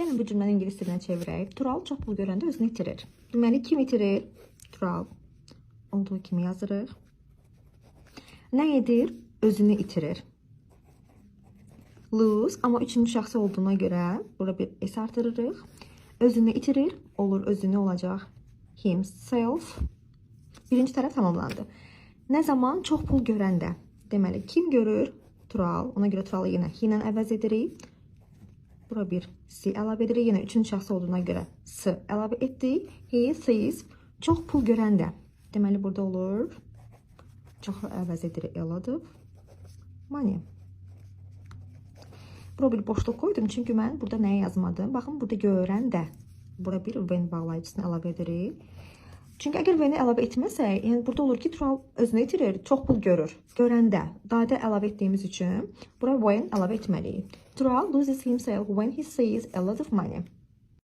Gəlin bu cümləni ingilis dilinə çevirək. Tural çox pul görəndə özünü itirir. Deməli, kim itirir? Tural. Olduğu kimi yazırıq. Nə edir? Özünü itirir. Lose, amma üçüncü şəxsi olduğuna görə bura bir S artırırıq. Özünü itirir, olur özünü olacaq himself. Birinci tərəf tamamlandı. Nə zaman? Çox pul görəndə. Deməli, kim görür? Tural. Ona görə Turalı yenə he ilə əvəz edirik. Bura bir C əlavə edirik. Yenə üçüncü şəxs olduğuna görə S əlavə etdik. He sees. Çox pul görəndə. Deməli, burada olur. Çoxu əvəz edirik. A lot of money. Bura bir boşluq qoydum. Çünki mən burada nəyi yazmadım? Baxın, burada görəndə. Bura bir when bağlayıcısını əlavə edirik. Çünki əgər when-i əlavə etməsək, yəni burada olur ki, Tural özünü itirir, çox pul görür. Görəndə, dadə əlavə etdiyimiz üçün bura when əlavə etməliyik. Tural loses himself when he sees a lot of money.